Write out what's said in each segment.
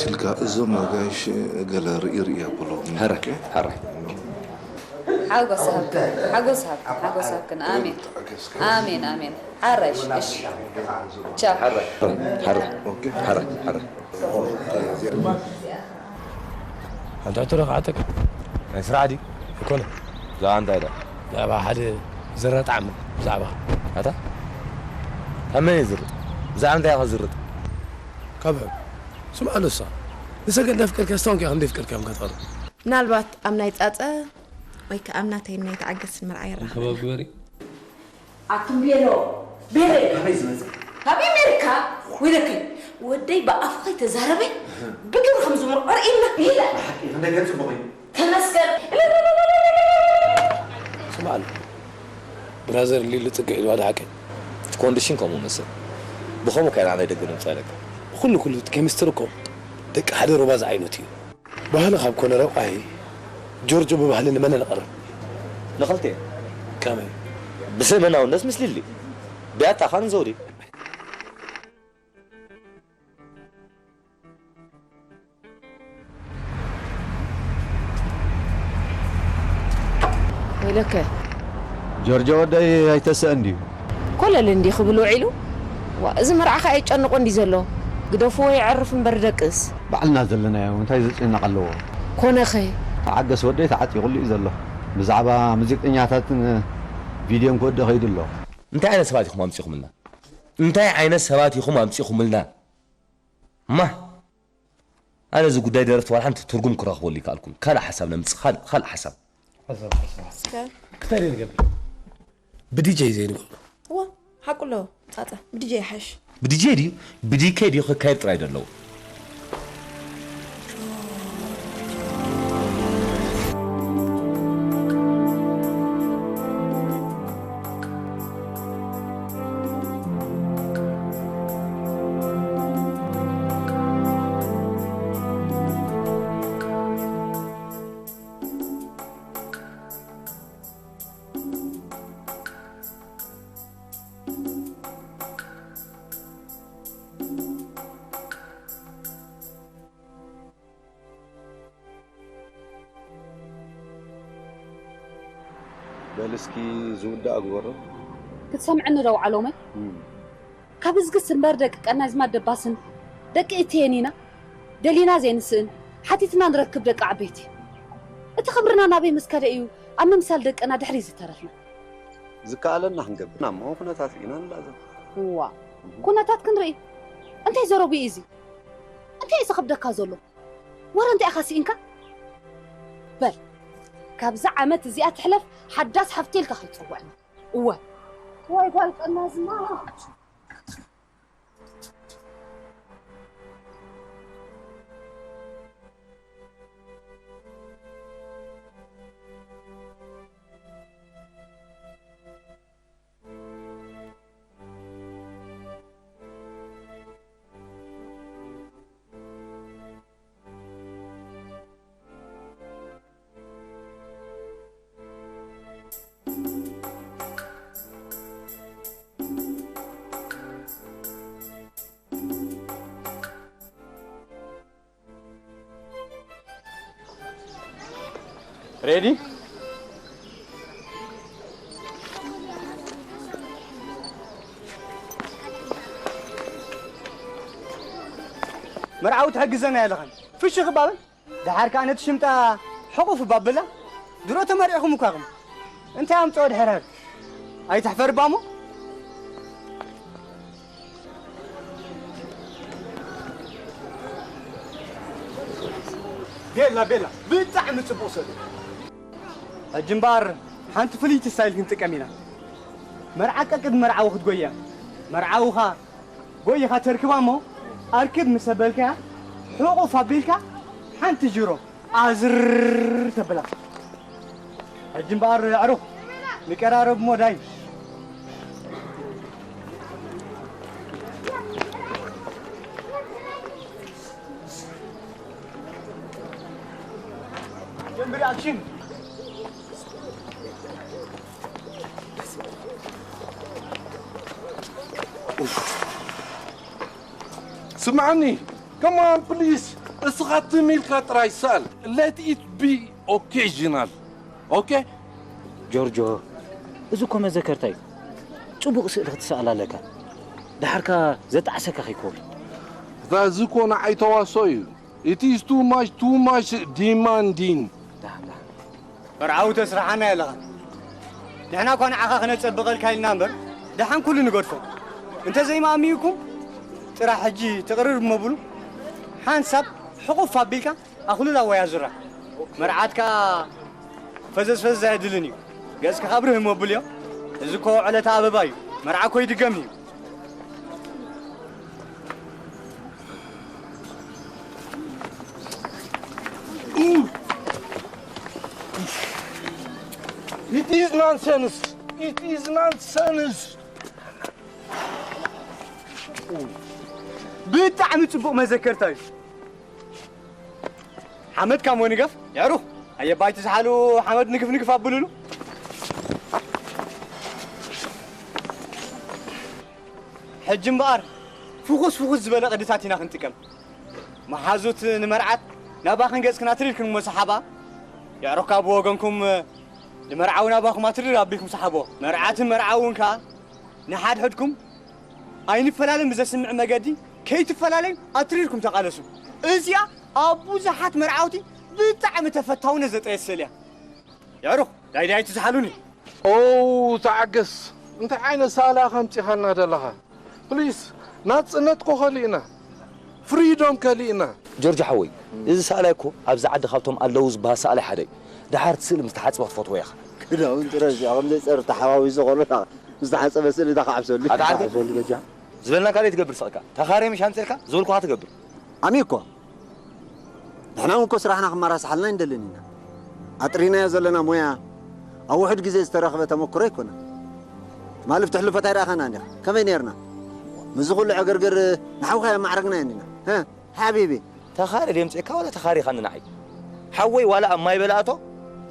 ስልካ እዞም ኣጋይሽ ገለ ርኢ ርኢ ኣበሎም። ሕራይ ሕራይ። ሓጎስ ሃብክን ሓጎስ ሃብክን ሓጎስ ሃብክን ኣሜን ኣሜን ኣሜን። ሓራይ እሺ ቻው። ሓራይ ሓራይ ሓራይ ሓራይ። ኣንታ ትረኽዓተካ ናይ ስራሕ ድዩ? ኣይኮነ። ብዛዕባ እንታይ ኢለ? ብዛዕባ ሓደ ዝረጣዕመ ብዛዕባ ኣታ ካብ መን እየ ዝርጥ? ብዛዕባ እንታይ ኢኻ ዝርጥ? ካብ ስምዓ ሎሳ ንሰገድ እንዳፍቀርካ ስታውን ከ እንዳፍቀርካ ምካታሉ ምናልባት ኣብ ናይ ጻጸ ወይ ከኣ ኣብ ናተይን ናይ ተዓገስን መርዓ ይራኸበና። ኣቱም ቤሎ ቤሎ ካበይ ዝመጽእ? ካብ ኣሜሪካ። ወይለከይ ወደይ ብኣፉ ከይተዛረበ ብግብሪ ከም ዝምርዖ ርኢና። ይላ ብሓቂ ክንደይ ገጽ ጽቡቕ እዩ። ተመስገን። ስምዓሉ ብራዘር ሊሊ ጽግዕ ኢልዋ ድሓቀ እቲ ኮንዲሽን ከምኡ መስል ብኸምኡ ካይና ናይ ደገ ንምጻእ ኢለካ። ብኹሉ ኩሉ እቲ ኬሚስትሪ እኮ ደቂ ሓደ ሩባ ዝዓይነቱ እዩ። ባህሊ ካብ ኮነ ረብኣይ ጆርጆ ብባህሊ ንመነ ንቐርብ? ንኽልቴ። ከመይ? ብዘመናውነት ምስ ሊሊ ብያታ ኻን ዘውዲ። ወይለከ ጆርጆ ወደይ ኣይተስእን ድዩ? ኮለል እንዲ ክብል ውዒሉ? ዋ፣ እዚ መርዓ ኸኣ የጨንቖ እንዲ ዘሎ። ግደፍዎ የዕርፍ እምበር ደቅስ። ባዕልና ዘለናዮ እንታይ ዘጨንቕ ኣለዎ? ኮነኸ? ተዓገስ ወደይ ተዓጢቑሉ እዩ ዘሎ። ብዛዕባ ሙዚቀኛታትን ቪድዮን ክወደ ከይዱ ኣሎ። እንታይ ዓይነት ሰባት ኢኹም ኣምጺኹምልና? እንታይ ዓይነት ሰባት ኢኹም ኣምጺኹምልና? እማ ኣነ እዚ ጉዳይ ደረፍቲ ዋላ ሓንቲ ትርጉም ክረኽበሉ ኣይከኣልኩን። ካልእ ሓሳብ ነምጽእ፣ ካልእ፣ ካልእ ሓሳብ። ሓሳብ፣ ሓሳብ። እስከ። ክታይ ደይ ንገብር? ብዲጀይ ዘይንገብሮ። እወ፣ ሓቁ ኣሎ፣ ጻጻ፣ ብዲጀይ ይሓሽ። ብዲጀይ ድዩ? ብዲከይ ድዩ ክካየድ ጥራይ ደለዎ። በል እስኪ ዝውዳእ ግበሮ። ክትሰምዕኒ ዶ ዓሎመይ? ካብ እዝግስ እምበር ደቂ ቀናዝማት ደባስን ደቂ እትየን ኢና። ደሊና ዘይንስእን፣ ሓቲትና ንረክብ ደቂ ዓበይቲ። እቲ ክብርና ናበይ ምስ ከደ እዩ ኣብ ምምሳል ደቅና ድሕሪት ዝተረፍና? ዝከኣለና ክንገብር እሞ ኩነታት ርኢና ንላዘብ። እዋእ፣ ኩነታት ክንርኢ? እንታይ ዘረቡ እዩ እዚ? እንታይ እዩ ዘኽብደካ ዘሎ? ወረ እንታይ ኢኻ ስኢንካ? በል፣ ካብዛ ዓመት እዚኣ ትሕለፍ ሓዳስ ሓፍቲ ኢልካ ከይትጽውዕኒ። እወ። ወይ ጓል ቀናዝማት። ሬዲ? መርዓዊ ትሕግዘና የለኻን ፍሽኽ ባበል። ደሓር ከኣ ነቲ ሽምጣ ሕቑፍ ባብላ። ድሮ ተመሪዕኹም እኳ ኢኹም። እንታይ ኣምጽኦ ድሕር ሃብ? ኣይትሕፈር እባ እሞ። ቤላ ቤላ ብጣዕሚ ጽቡቕ ሰብ። ሕጂ እምበኣር ሓንቲ ፍልይቲ ስታይል ክንጥቀም ኢና። መርዓካ ቅድሚ መርዓዊ ክትጎያ። መርዓውኻ ጎይኻ ተርክባ እሞ ኣርክብ ምስ ኣበልካያ ሕቑፍ ኣቢልካ ሓንቲ ጅሮ ኣዝር ተብላ። ሕጂ እምበኣር ኣዕሩኽ ንቀራረብ እሞ ዳይ። ጀምሪ ኣክሽን። ስምዓኒ፣ come on please. እስኻ ትም ኢልካ ጥራይ ስኣል። Let it be occasional. ኦኬ? ጆርጆ፣ እዚ እኮ መዘከርታ እዩ። ጽቡቕ ስእሊ ክትስኣል ኣለካ። ደሓርካ ዘጣዕሰካ ከይከውን። እታ እዚ እኮ ንዓይ ተዋስኦ እዩ። It is too much, too much demanding. ደሓን፣ ደሓን። መርዓዊ ተስርሓና ኣለኻ። ንሕና እኳ ንዓኻ ክነጸብቐልካ ኢልና እምበር፣ ደሓን ኩሉ ንገድፎ። እንተ ዘይማእሚኡኩም፣ ጥራሕ ሕጂ ትቕርር መብሉ፣ ሓንሳብ ሕቑፍ ኣቢልካ ኣኽሉላ ወይ ኣዙራ። መርዓት ከኣ ፈዘዝ ፈዘዝ ኣየድልን እዩ። ገጽካ ከብርህ መብልዮ። እዚ እኮ ዕለተ ኣበባ እዩ። መርዓ እኮ ይድገም እዩ። It is nonsense. It is nonsense. ብጣዕሚ ጽቡቕ መዘከርታ እዩ። ሓመድ ካብ ወንገፍ የዕሩኽ። ኣየባይ ትዝሓሉ ሓመድ ንግፍ ንግፍ ኣብሉሉ። ሕጂ እምበኣር ፍኹስ ፍኹስ ዝበለ ቅድታት ኢና ክንጥቀም። መሓዙት ንመርዓት ናባኽን ገጽክን ኣትሪርክን እሞ ሰሓባ። የዕሩኽካ ብወገንኩም ንመርዓዊ ናባኹም ኣትሪር ኣቢልኩም ሰሓቦ። መርዓትን መርዓውን ከኣ ንሓድሕድኩም ኣይንፈላለን ብዘስምዕ መገዲ ከይትፈላለዩ ኣትሪርኩም ተቓለሱ። እዚኣ ኣብ ብዙሓት መርዓውቲ ብጣዕሚ ተፈታውነት ዘጥረየት ስእሊ እያ። የዕሩኽ፣ ዳይ ዳይ ትዝሓሉኒ። ኦ፣ ተዓገስ። እንታይ ዓይነት ሳላ ከምጺኻና ዘለኻ? ፕሊስ፣ ናጽነት ኮ ከሊእና። ፍሪዶም ከሊእና። ጆርጆ ሓወይ፣ እዚ ሰኣላይ እኮ ኣብዚ ዓዲ ካብቶም ኣለዉ ዝበሃል ሰኣላይ ሓደ እዩ። ደሓር እቲ ስእሊ ምስ ተሓጽበ ክትፈትዎ ኢኻ። ክዳውንቲ ረዚዖ ከም ዘይጸርፍ ተሓዋዊሱ ከሎ ምስ ተሓጸበ ስእሊ ዳኻ ዓብሰሉ። ኣታ ዓርከይ፣ ዝበልናካ ዘይትገብር ስቕካ። ተኻርየ ምሽ ኣምጺእልካ ዝበልኩኻ ትገብር። ኣሚ እኮ ንሕና እውን እኮ ስራሕና ክመራስሓልና ኣይንደልን ኢና። ኣጥሪናዮ ዘለና ሞያ ኣብ ውሑድ ግዜ ዝተረኽበ ተመክሮ ኣይኮነን። ትማሊ ኣብቲ ሕሉፈት ኣይረኣኻናን ኢኻ። ከመይ ኔርና? ምስዚ ኩሉ ዕግርግር ንሓውካ የማዕረግናዮ ኢና። ሀ፣ ሓቢቢ። ተኻሪ ድየምፅእካ ዋላ ተኻሪኻኒ ንዓይ? ሓወይ ዋላ ኣብ ማይ በላእቶ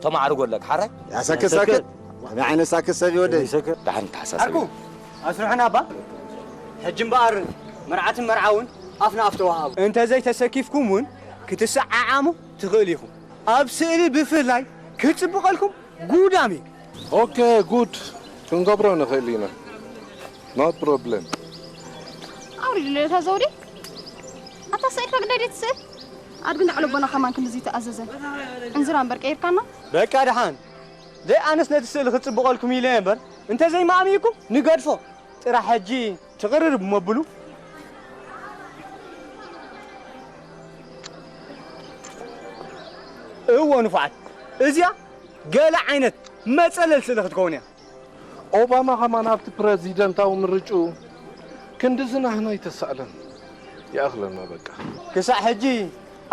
ተማዕርጎ ኣለካ፣ ሓራይ? ያ ሰክት፣ ሰክት። ከመይ ዓይነት ሳክት ሰብ እዩ ወደይ? ደሓን ተሓሳሰብ። ዓርኩ፣ ኣስርሑና እባ። ሕጂ እምበኣር መርዓትን መርዓውን ኣፍ ንኣፍ ተዋሃቡ። እንተ ዘይተሰኪፍኩም እውን ክትሰዓዓሙ ትኽእል ኢኹም። ኣብ ስእሊ ብፍላይ ክጽብቐልኩም ጉዳም እዩ። ኦኬ፣ ጉድ። ክንገብሮ ንኽእል ኢና። No problem። ኣውሪድሉ እታ ዘውዲ። ኣታ ስእልካ ግዳይ ደይ ትስእል? ኣድግን ኣዕለቦና ከማን ክንድዚ ተኣዘዘ። ዕንዝራ እምበር ቀይርካና? በቃ ደሓን። ደይ ኣነስ ነቲ ስእሊ ክጽብቐልኩም ኢለ እየ እምበር፣ እንተ ዘይማእሚእኩም ንገድፎ። ጥራሕ ሕጂ ትቕርርብ መብሉ። እወ ንፉዓት፣ እዚኣ ገለ ዓይነት መጸለል ስእሊ ክትከውን እያ። ኦባማ ከማን ኣብቲ ፕረዚደንታዊ ምርጭኡ ክንድዚ ናህና ኣይተሳእለን። ይኣኽለና በቃ። ክሳዕ ሕጂ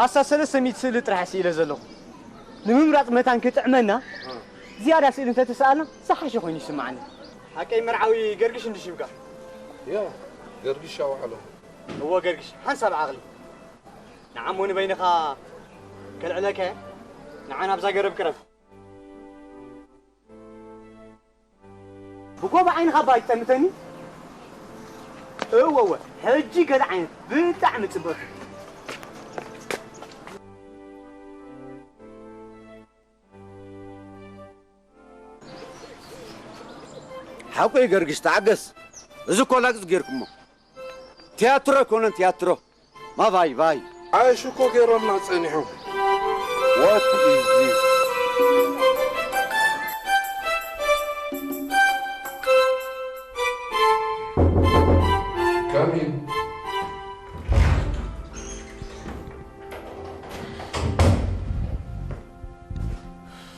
ኣስታት ሰለስተ ሚእቲ ስእሊ ጥራሕ ስኢለ ዘለኹ። ንምምራጽ መታን ክጥዕመና፣ ዝያዳ ስእሊ እንተተሰኣልና ዝሓሸ ኮይኑ ይስምዓኒ። ሓቀይ መርዓዊ ገርግሽ እንዲ ሽምካ? ያ፣ ገርግሽ ኣውዓሎ። እወ ገርግሽ፣ ሓንሳብ ዓቕሊ። ንዓሞ ንበይንኻ ከልዕለካ እየ። ንዓ ናብዛ ገረብ ቅረብ። ብጎቦ ዓይንኻ እባ ኣይትጠምተኒ። እወ፣ እወ፣ ሕጂ ገለ ዓይነት ብጣዕሚ ጽብቕቲ። ሓቁ እዩ ገርግሽ፣ ተዓገስ። እዚ እኮ ላግጽ ጌርኩሞ። ቲያትሮ ኣይኮነን ቲያትሮ። ማቫይ ቫይ። ዓሽ እኮ ገይሮምና ጸኒሖም። What is this? Come in.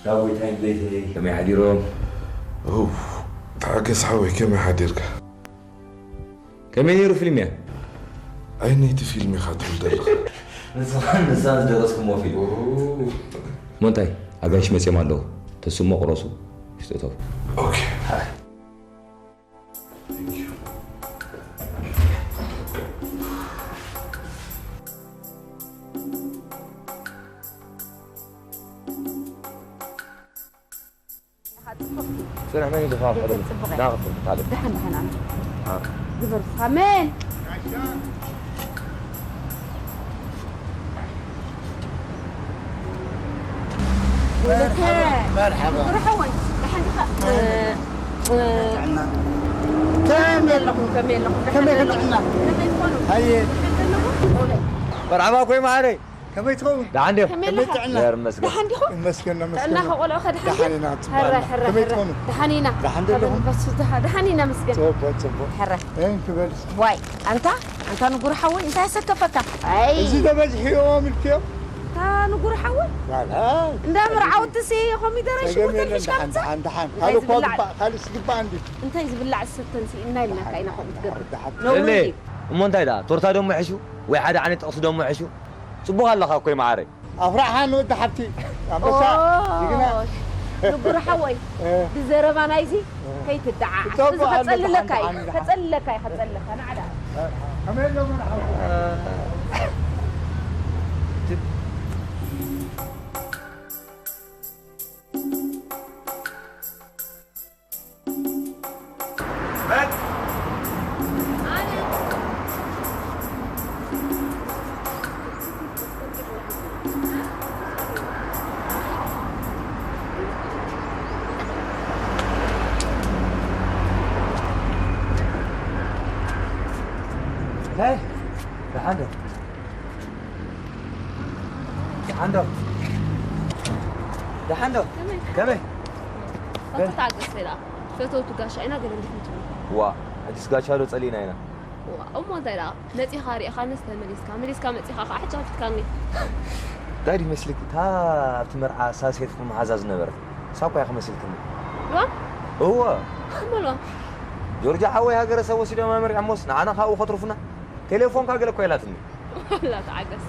ዳዊት ቤተይ ከመይ ሓዲሮም? ኡፍ፣ ተዓገስ ሓወይ፣ ከመይ ሓዲርካ? ከመይ ነይሩ ፊልምያ? ኣየነይቲ ፊልም ኢኻ ትብል ዘለኻ? ንስኻን ንሳን ዝደረስኩሞ ፊልም። ኦ። እሞ እንታይ? ኣጋይሽ መጺኦም ኣለዉ። ተስሞ ቁረሱ፣ ውሽጢ እተው። ኦኬ። ሃይ። ጽንሕ መን እዩ ዝፋም? ጽቡቕ እየ። ና ክትብል ታለብ። ደሓን፣ ደሓን፣ ኣነ። አ። ግበር፣ ሳሜን። ወይለከ። መርሓባ። ንጉር ሓወይ፣ ደሓን ዲኻ? እ፣ እ፣ ጥዕና። ከመይ ኣለኹም? ከመይ ኣለኹም? ከመይ ደሓን ኣለኹም? ጥዕና? ከመይ ትኾኑ? ሃየ። ደሓን ኣለኹም? መርሓባ ኮይ መዓረይ። ከመይ ትኸውን? ደሓን ዲኹም? ከመይ ከመይ ኣለኻ? ጥዕና? ዜር መስገን። ደሓን ዲኹም? ይመስገን፣ ይመስገን። ጥዕና ከቆልዑ ከ ደሓን ደሓን ዲኹም? ኢና፣ ጽቡቕ ሀረ፣ ኢና። ሀረ፣ ከመይ ሀረ። ትኾኑ? ደሓን ኢና። ደሓን ደለኹም? በሱ ደሓ-፣ ደሓን ኢና መስገን። ጽቡቕ፣ ጽቡቕ። ሀረ። እን ክበል እስኪ። ዋይ፣ ኣንታ፣ ኣንታ ንጉር ሓወይ፣ እንታይ ኣሰከፈካ? ኣይ። እዚ ተበዝሒኦም ኢልክዮም? እታ ንጉር ሓወይ? ዋላ። እንዳ መርዓውቲ ሲ ኮሚደረ ጸገም ሽጉርቲ የለን፣ ሒዝካ ደሓን፣ ምጻእ? ደሓን፣ ደሓን። እንታይ ካልእ እኳ ዝብላዕ? ግባእ፣ ካልእ ስግባእ እንዲ። እንታይ ዝብላዕ ዝሰተን ሲ እና ኢልናካ ኢና ከምኡ ትገብር። ደሓን። ኖርማል ለለ፣ እዩ። እሞ እንታይ ደኣ? ቶርታ ደሞ ይሕሹ? ወይ ሓደ ዓይነት ጥቕሲ ደሞ ይሕሹ? ጽቡቕ ኣለኻ እኮ መዓረይ። ኣፍራሓ ንወዲ ሓብቲ ኣንበሳ ኦ፣ ጅግና። ንጉር ሓወይ፣ እ። ብዘረባ ናይዚ እ። ከይትደዓዓስ። ጽቡቕ እዚ ኣሎ፣ ከጸልለካ እዩ፣ ደሓን፣ ደሓን። ከጸልለካ እዩ፣ ከጸልለካ። ንዓዳ። እ፣ ከመይ ኣሎ መርሓባ? እ። ሄይ፣ ደሓን ዶ? ደሓን ዶ? ደሓን ዶ? ከመይ? ከመይ? ኣቶ ተዓገስ ከይዳ፣ ፈተውቱ ጋሻ ኢና ገለ እንዲኹም ትብሉ። ዋ፣ ሕጂስ ጋሻ ዶ ጸሊእና ኢና? ዋ፣ እሞ እንታይ ደኣ? መጺኻ ሪእኻንስ ተመሊስካ፣ መሊስካ መጺኻ ኸዓ ሕጂ ከፊትካኒ። እንታይ ድዩ መስልኪ? እታ ኣብቲ መርዓ ሳልሰይትኩም መሓዛ ዝነበረት፣ እሳ እኮ እያ ክመስልክኒ። ልዋም? እወ። እሞ ልዋም? ጆርጆ ሓወይ ሃገረሰብ ወሲዶም ኣመሪዖሞስ ንዓና ካብኡ ከትርፉና? ቴሌፎንካ ገለ እኮ የላትኒ። ወላ ተዓገስ።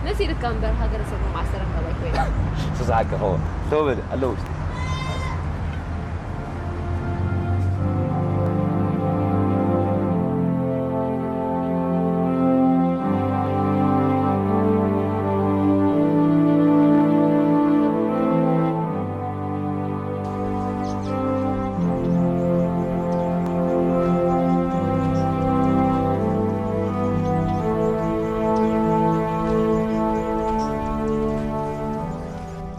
መሲልካ እምበር ሃገረሰብ መዓስ ተረከበ ኣይኮይን። ስስሓቂ ኸወ። ተው በል፣ ኣለዉ።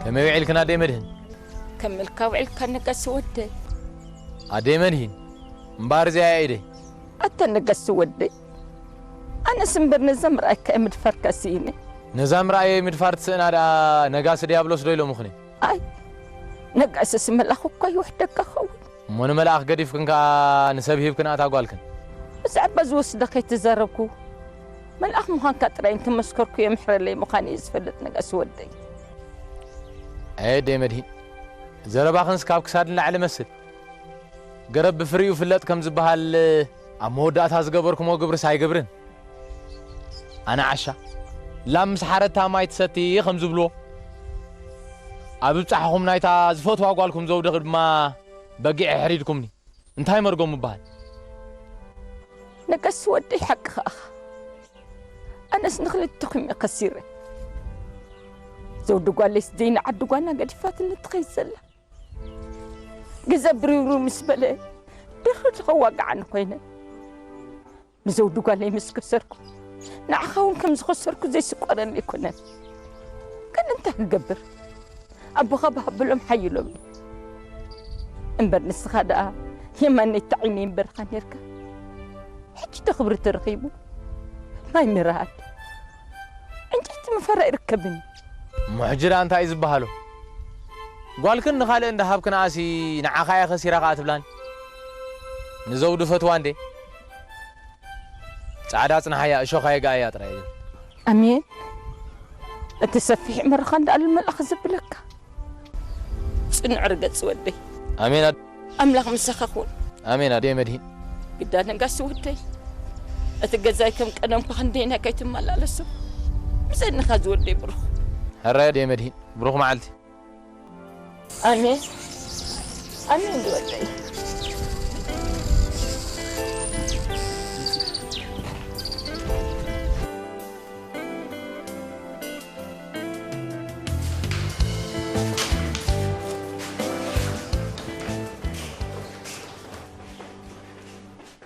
ከመይ ውዒልክን ኣደይ መድህን? ከም ምልካ ውዒልካ ነጋሲ ወደይ። ኣደይ መድሂን፣ እምበኣር እዚኣ እያ ኢደይ። ኣታ ነጋሲ ወደይ፣ ኣነስ እምበር ነዛ ምርኣይካ እየ ምድፋርካ ስኢነ። ነዛ ምርኣየይ ምድፋር ትስእና ደኣ ነጋሲ ድያብሎስ ዶ ኢሎምኽኒ? ኣይ፣ ነጋስስ መልኣኽ እኳ ይውሕደካ ኸውን። እሞ ንመልኣኽ ገዲፍክን ከኣ ንሰብ ሂብክን ኣታ ጓልክን? ብዛዕባ ዝወስደ ከይተዛረብኩ፣ መልኣኽ ምዃንካ ጥራይ እንተመስከርኩ የምሕረለይ ምዃን እየ ዝፈልጥ ነጋሲ ወደይ። ኣየ ኣደይ መድሂን፣ ዘረባኽንስ ካብ ክሳድ ንላዕሊ መስል። ገረብ ብፍሪኡ ፍለጥ ከም ዝበሃል፣ ኣብ መወዳእታ ዝገበርኩሞ ግብርስ ኣይገብርን። ኣነ ዓሻ፣ ላም ምስ ሓረታ ማይ ትሰቲ ከም ዝብልዎ፣ ኣብ ብጻሕኹም ናይታ ዝፈትዋ ጓልኩም ዘውዲ ድማ በጊዕ ኣሕሪድኩምኒ። እንታይ መርጎም ምበሃል? ነጋሲ ወደይ ሓቅኻ ኢኻ። ኣነስ ንኽልተኹም እየ ከሲረ። ዘውዲ ጓለይስ ዘይንዓዲ ጓና ገዲፋትኒ ትኸይድ ዘላ። ግዘ ብርብሩ ምስ በለ ድሮ ተኸዋግዓኒ ኮይነ። ንዘውዲ ጓለይ ምስ ከሰርኩ፣ ንዓኻ እውን ከም ዝኸሰርኩ ዘይስቆረኒ ኣይኮነን። ግን እንታይ ክገብር? ኣቦኻ ብሃብሎም ሓይሎም እዩ። እምበር ንስኻ ደኣ የማነይቲ ዓይነይ እምበርኻ ኔርካ። ሕጂ ዶ ክብሪ ተረኺቡ? ማይ ምርኣድ፣ ዕንጨይቲ ምፈራ ይርከብን እዩ። እሞ ሕጂ ደኣ እንታይ እዩ ዝበሃሎ? ጓልክን ንኻልእ እንዳሃብክንኣሲ ንዓኻ እየ ከሲራ ከኣ ትብላኒ? ንዘውዲ ፈትዋ እንዴ? ጻዕዳ ጽንሓያ እሾኻ የጋእያ ጥራይ እየ። ኣሜን። እቲ ሰፊሕ ዕምርኻ እንዳኣል መልኣኽ ዝብለካ። ጽኑዕ ርገጽ ወደይ። ኣሜን ኣድ-፣ ኣምላኽ ምሳኻ ኩን። ኣሜን ኣደይ መድሂን። ግዳ ነጋሲ ወደይ፣ እቲ ገዛይ ከም ቀደምካ ክንደይና ከይትመላለሶ። ምጸንኻ ዝወደይ ብሩኽ። ሕራይ ኣደይ መድሂን፣ ብሩኽ መዓልቲ። ኣሜን። ኣሜን ዝወደይ።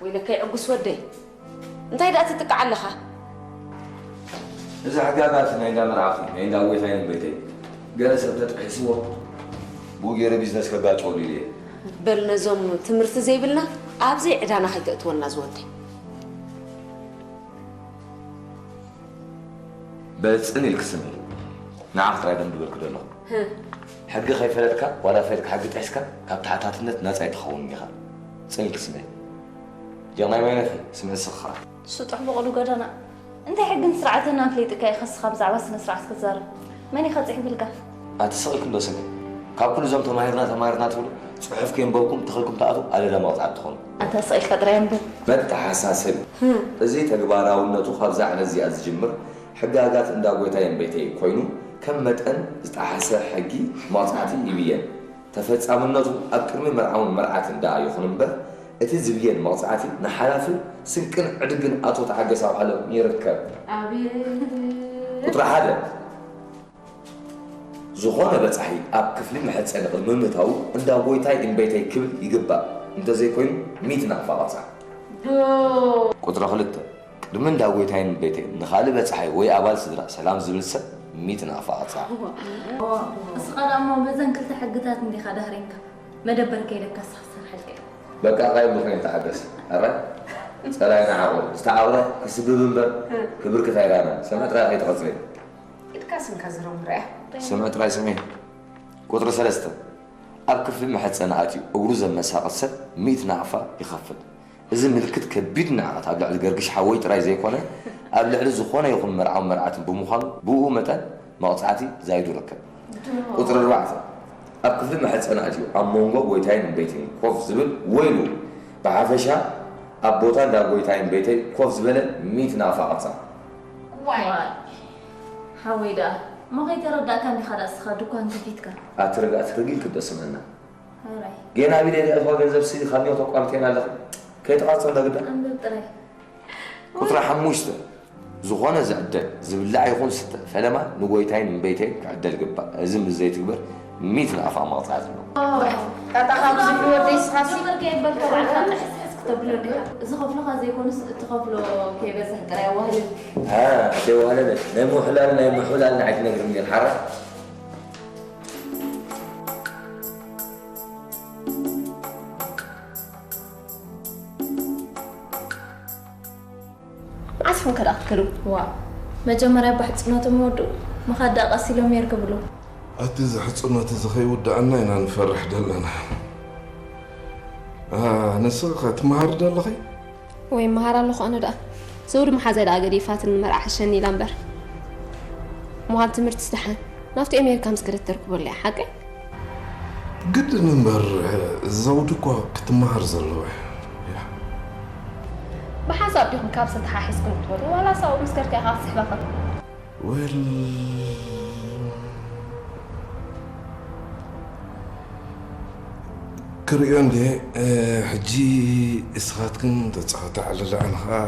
ወይለከይ ዕጉስ ወደይ፣ እንታይ ደኣ ትጥቃዕ ኣለኻ? እዛ ሕጋጋት ናይ እንዳ መርዓኹም፣ ናይ እንዳ ጎይታይን እምበይተይ፣ ገለ ሰብ ተጥሒስዎ ብኡ ገይረ ቢዝነስ ከጋጨወሉ ኢለ እየ። በል ነዞም ትምህርቲ ዘይብልና ኣብ ዘይዕዳና ከይተእትወና ዝወደይ። በል ጽን ኢልኪ ስምዒ። ንዓኺ ጥራይ ደም ድበልኪ ዘለኹ። ህም። ሕጊ ከይፈለጥካ ዋላ ፈሊጥካ ሕጊ ጥሒስካ ካብ ተሓታትነት ነጻ ኣይትኸውን ኢኻ። ጽን ኢልኪ ስምዒ። ጀግናይ ማይነኺ ስምዒ ስኻ። ስጡሕ ብቕሉ ጎደና። እንታይ ሕግን ስርዓትን ኣፍሊጥካ ኢኻ ንስኻ ብዛዕባ ስነ ስርዓት ክትዛረብ? መን ኢኻ ጽሒፉልካ? ኣቲ ስቕ ኢልኩም ዶ ስምዒ? ካብ ኩሉ እዞም ተማሂርና ተማሂርና ትብሉ ጽሑፍ ከየንበብኩም ተኺልኩም ትኣትዉ ኣደዳ መቕጻዕቲ ትኾኑ። ኣንታ ስቕ ኢልካ ጥራይ ኣንብብ። መተሓሳሰቢ። ህም። እዚ ተግባራውነቱ ካብዛ ዕለት እዚኣ ዝጅምር ሕጋጋት እንዳ ጎይታይ እምበይተይ ኮይኑ ከም መጠን ዝጠሓሰ ሕጊ መቕጻዕቲ ይብየን። ተፈጻምነቱ ኣብ ቅድሚ መርዓውን መርዓትን ደኣ ይኹን እምበር፣ እቲ ዝብየን መቕጻዕቲ ንሓላፍን ስንቅን ዕድግን ኣቶ ተዓገስ ኣውዓሎም ይርከብ። ኣቤት! ቁጽሪ ሓደ፣ ዝኾነ በጻሒ ኣብ ክፍሊ መሐጸኒ ቅድሚ ምእታዉ እንዳ ጎይታይ እምበይተይ ክብል ይግባእ፣ እንተዘይኮይኑ ሚእቲ ናቕፋ ቅጻዕ። ዶ! ቁጽሪ ክልተ፣ ቅድሚ እንዳ ጎይታይን እምበይተይን ንኻልእ በጻሒ ወይ ኣባል ስድራ ሰላም ዝብል ሰብ ሚእቲ ናቕፋ ቅጻዕ። እዋ፣ እዋ፣ እስኻ ደኣ እሞ በዘን ክልተ ሕግታት እንዲኻ ዳህሪምካ። መደበር ከይደካ እስኻ ዝሰርሓልካ እዩ። በቃ ቃይል ዝኾነ ተዓገስ። ኣረ፣ ጸላይና ዓቑር። ዝተዓቑረ ክስብብ እምበር ክብርክት ኣይረኣናን። ስምዒ ጥራይ ከይትቐጽሪ። ኢድካ ስንካ ዝረም ርኣያ። ስምዒ ጥራይ ስምዒ። ቁጽሪ ሰለስተ። ኣብ ክፍሊ መሐጸኒ ኣትዩ እግሩ ዘመሳቕል ሰብ ሚእቲ ናቕፋ ይኸፍል። እዚ ምልክት ከቢድ ንዕቐት ኣብ ልዕሊ ገርግሽ ሓወይ ጥራይ ዘይኮነ፣ ኣብ ልዕሊ ዝኾነ ይኹን መርዓውን መርዓትን ብምዃኑ፣ ብኡ መጠን መቕጻዕቲ ዛይዱ ይርከብ። ቁጽሪ ኣርባዕተ፣ ኣብ ክፍሊ መሐጸኒ ኣትዩ ኣብ መንጎ ጎይታይን እምበይተይን ኮፍ ዝብል ወይሉ ብሓፈሻ ኣብ ቦታ እንዳ ጎይታይን እምበይተይ ኮፍ ዝበለ ሚእቲ ናቕፋ ቅጻ። ዋይ! ሓወይ ደኣ፣ እሞ ከይተረዳእካ እንዲኻ ደኣ እስኻ ድኳን ከፊትካ? ኣቲ ርግኣት ርጊል ክብደስመና። ሕራይ። ጌና ኣብ ኢደይ ዝኣተዋ ገንዘብ ስኢልካንዮ ተቋምቴና ኣለኺ። ከይትቐርጾ እንዳ ግዳ። ኣንብብ ጥራይ። ቁጽሪ ሓሙሽተ፣ ዝኾነ ዝዕደል፣ ዝብላዕ ይኹን ዝስተ ፈለማ ንጎይታይን እምበይተይን ክዕደል ይግባእ። እዚ ምስ ዘይትግበር ሚእቲ ናቕፋ መቕጻዕቲ ኣለዎ። ጣጣ ካብ ዝብሉ ወደይ ስኻሲ። ዶክተር ከይበልካ ባዕልኻ ጥሕስሕስ ክተብሎ እንዲኻ። ዝኸፍሉኻ ዘይኮኑስ እትኸፍሎ ከይበዝሕ ጥራይ ኣዋህልል። አ፣ ከይዋህለለ። ናይ ምውሕላል፣ ናይ ምውሕላል ንዓይ ትነግርኒ ሓራ። ዓስፎም ከ ደኣ ክትከዱ? ዋእ፣ መጀመርያ እባ ሕጽኖቶም ይወድኡ፣ ምኻድ ደኣ ቀስ ኢሎም የርግብሉ። ኣቲ እዚ ሕጽኖት እዚ ከይውድኣና ኢና ንፈርሕ ዘለና። ኣ፣ ንስኺ ከ ትመሃሪ ዶ ኣለኺ? ወይ እመሃር ኣለኹ ኣነ ደኣ። ዘውዲ መሓዛይ ደኣ ገዲፋትኒ መርዓ ሕሸኒ ኢላ እምበር። ምዃን ትምህርትስ ደሓን ናብቲ ኣሜሪካ ምስ ከደት ተርክበሉ እያ፣ ሓቀይ? ግድን እምበር፣ ዘውዲ እኮ ክትመሃር ዘለዋ እያ። ብሓንሳብ ዲኹም ካብ ዝተሓሒዝኩም ትኸዱ፣ ዋላስ ኣብኡ ምስ ከድካ ኢኻ ክትስሕበካ? ወል፣ ክርእዮ እንድየ፣ እ፣ ሕጂ እስኻትክን ተጻወታ ኣለላ፣ ኣነ ኸኣ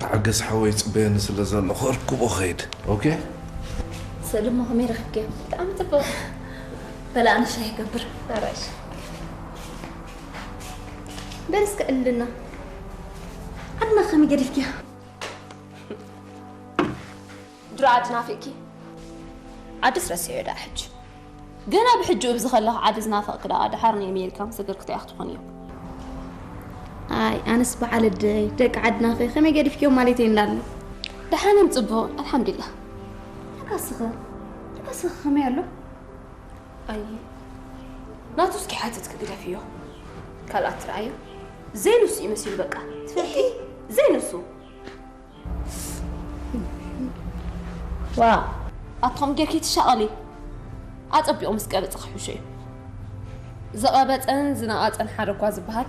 ተዓገስ ሓወይ ይጽበየኒ ስለ ዘሎ፣ ከእርክቦ ኸይድ። ኦኬ? ስእሊ እሞ ከመይ ረኺብክዮ? ብጣዕሚ ጽቡቕ። በል ኣነ ሻሂ ይገብር። ኣራሽ። በል እስከ ዕልልና። ዓድና ከመይ ገዲፍክያ? ድሮ ዓዲ ናፊቕኪ? ዓድስ ረሲዐዮ ደኣ ሕጂ። ገና ብሕጂ ኣብዚ ከለኹ ዓዲ ዝናፈቕኪ ደኣ ደሓር ንኣሜሪካ ምስ ሰገርኪ እንታይ ክትኾኒ እዮ? ኣይ፣ ኣነስ በዓል ኣደይ፣ ደቂ ዓድና ከ ከመይ ገዲፍክዮም ማለተይ እንዳለ። ደሓን እዮም ጽቡቕ፣ ኣልሓምዱሊላህ። ደቃስኸ? ደቃስኸ ከመይ ኣሎ? ኣይ፣ ናቱ እስኪ ሓትትኪ ግደፍዮ። ካልኣት ትረኣዮ። ዘይንሱ እዩ መሲሉ በቃ። ትፈልጢ? ዘይንሱ። ዋ፣ ኣቶም ጌርኪ ትሻቐሊ። ኣጸቢቑ ምስ ቀበጸ ክሕሾ እዩ። ዝቐበጸን ዝነቐጸን ሓደ እኳ ዝበሃል።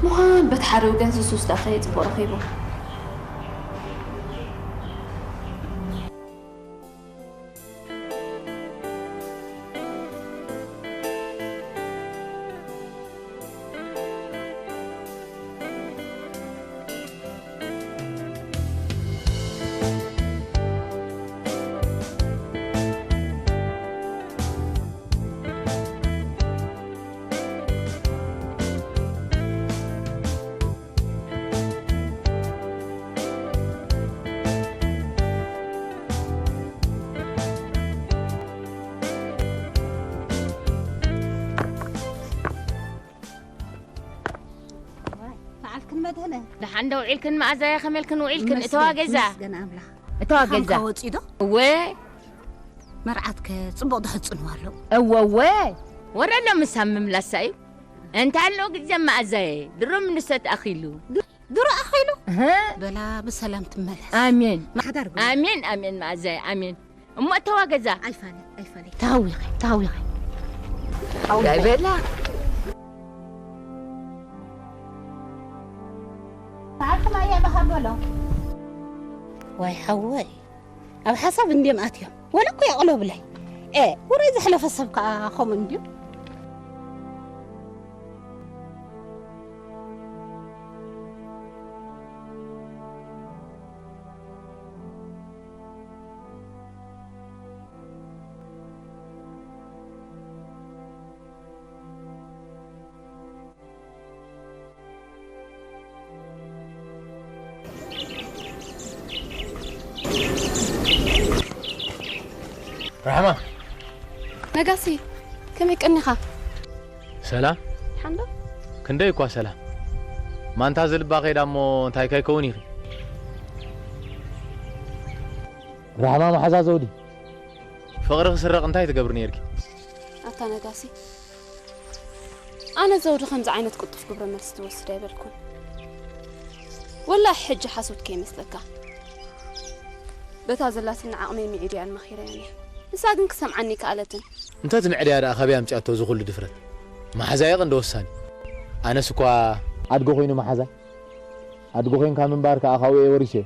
ምዃን በቲ ሓደ ወገን ስሱስ ደኣ ከየ ጽቡቕ ረኺቡ። ደሓን ዶ ውዒልክን መኣዛየ? ከመይ ኢልክን ውዒልክን? እተዋ ገዛ። ይመስገን ኣምላኽ። እተዋ ገዛ። ከወፂ ዶ? እወ። መርዓትከ ፅቡቕ ዶ ሕፅንዋ ኣለዉ? እወ እወ። ወረ ኣሎ ምሳብ ምምላሳ እዩ። እንታይ ኣሎ ግዜ መኣዛየ? ድሮ ምንሰት ኣኺሉ። ድሮ ኣኺሉ? እህ። በላ ብሰላም ትመለስ። ኣሜን። ማሕዳር ግበሩ። ኣሜን ኣሜን መኣዛየ ኣሜን። እሞ እተዋ ገዛ። ኣይፋለ ኣይፋለ። ታዊኸ ታዊኸ። ሓውይ። ዳይ በላ። ሰዓትኩም ኣያ በሃበሎ። ዋይ ሓወይ፣ ኣብ ሓሳብ እንድዮም ኣትዮም። ወላ እኮ የቕለብለይ። ኤ፣ ውራይ ዘሕለፈ ሰብ ከኣ ኸምኡ እንድዩ። ራሕማ። ነጋሲ፣ ከመይ ቀኒኻ? ሰላም። ሓንዶ? ክንደይ እኳ ሰላም። ማንታ ዝልባ ከይዳ እሞ እንታይ ከይከውን ኢኺ? ራሕማ መሓዛ ዘውዲ። ፍቕሪ ክስረቕ እንታይ ትገብሪ ነይርኪ? ኣታ ነጋሲ፣ ኣነ ዘውዲ ከምዚ ዓይነት ቅልጡፍ ግብረ መልሲ ትወስድ ኣይበልኩን። ወላሂ ሕጂ ሓሶት ከይመስለካ። በታ ዘላትኒ ዓቕመይ ምዒድያን መኺረያን እየ። ንሳ ግን ክሰምዓኒ ከኣለትን። እንተ ትምዕድያ ደኣ ካበይ ኣምጺኣቶ እዚ ኩሉ ድፍረት? መሓዛይ ቀንዲ ወሳኒ። ኣነስ እኳ ኣድጊ ኮይኑ መሓዛይ። ኣድጊ ኮይንካ ምንባር ከኣ ካብኡ እየ ወሪሰዮ።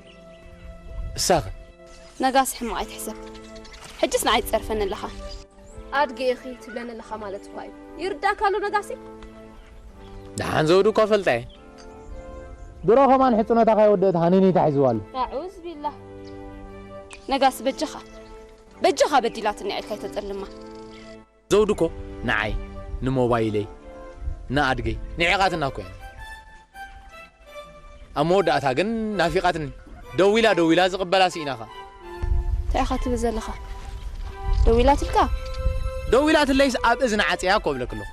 እሳኸ? ነጋሲ ሕማቕ ኣይትሕሰብ። ሕጅስ ንዓይ ትጸርፈኒ ኣለኻ። ኣድጊ ኢኺ ትብለኒ ኣለኻ ማለት እኳ እዩ። ይርዳእካ ኣሎ ነጋሲ? ደሓን ዘውዲ እኳ ፈልጣ እየ። ድሮ ከማን ሕጽኖታ ካይወደአት ሃኒኒታ ሒዝዋ ኣሎ። ኣዑዝ ቢላህ። ነጋሲ በጃኻ። በጃኻ በዲላትኒ ኢልካ ኣይተጸልማ። ዘውዲ እኮ ንዓይ፣ ንሞባይለይ፣ ንኣድገይ፣ ንዒቓትና እኮ እያ። ኣብ መወዳእታ ግን ናፊቓትኒ። ደዊላ ደዊላ ዝቕበላ ስኢናኻ። እንታይ ኢኻ ትብል ዘለኻ? ደዊላትልካ? ደዊላትለይስ ኣብ እዝኒ ዓጽያ እኮ እብለክ ኣለኹ።